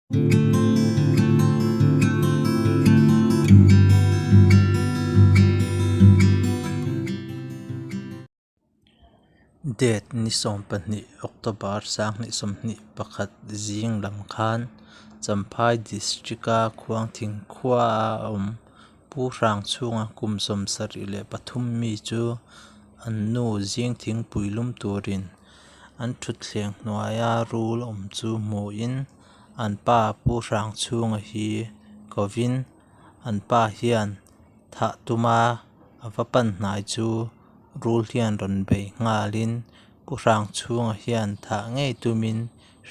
Date ni 12 October 2021 zing lam khan Champhai District-a Khuangthing khuaa awm Pu Hrangchhunga kum 73 mi chu an nu zing thingpui lum turin an thutthleng hnuaia rul awm chu hmuin an pa Pu Hrangchhunga hi kovin an pa hian thah tuma a va pan hnai chu rul hian rawn bei nghalin Pu Hrangchhunga hian thah ngei tumin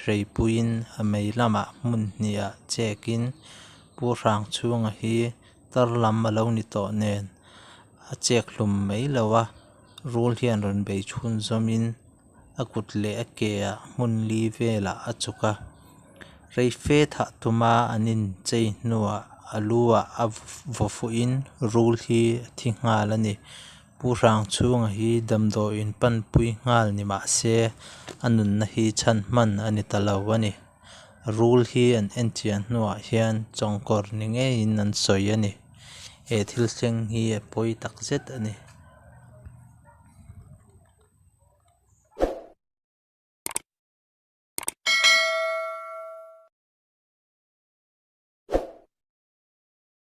hreipuiin a mei lamah hmun hnihah chekin Pu Hrangchhunga hi tar lam a lo ni tawh nen a chek hlum mai lo a rul hian rawn bei chhunzawmin a kut leh a ke ah hmun li velah a chuk a rei fe thah tuma an inchei hnuah a lu ah a vaw fuhin rul hi a thi nghal a ni Pu Hrangchhunga hi damdawiin panpui nghal ni mah se a nunna hi chhan hman a ni ta lo a ni rul hi an en chian hnuah hian chawngkawr ni ngeiin an sawi a ni he thil thleng hi a pawi takzet a ni.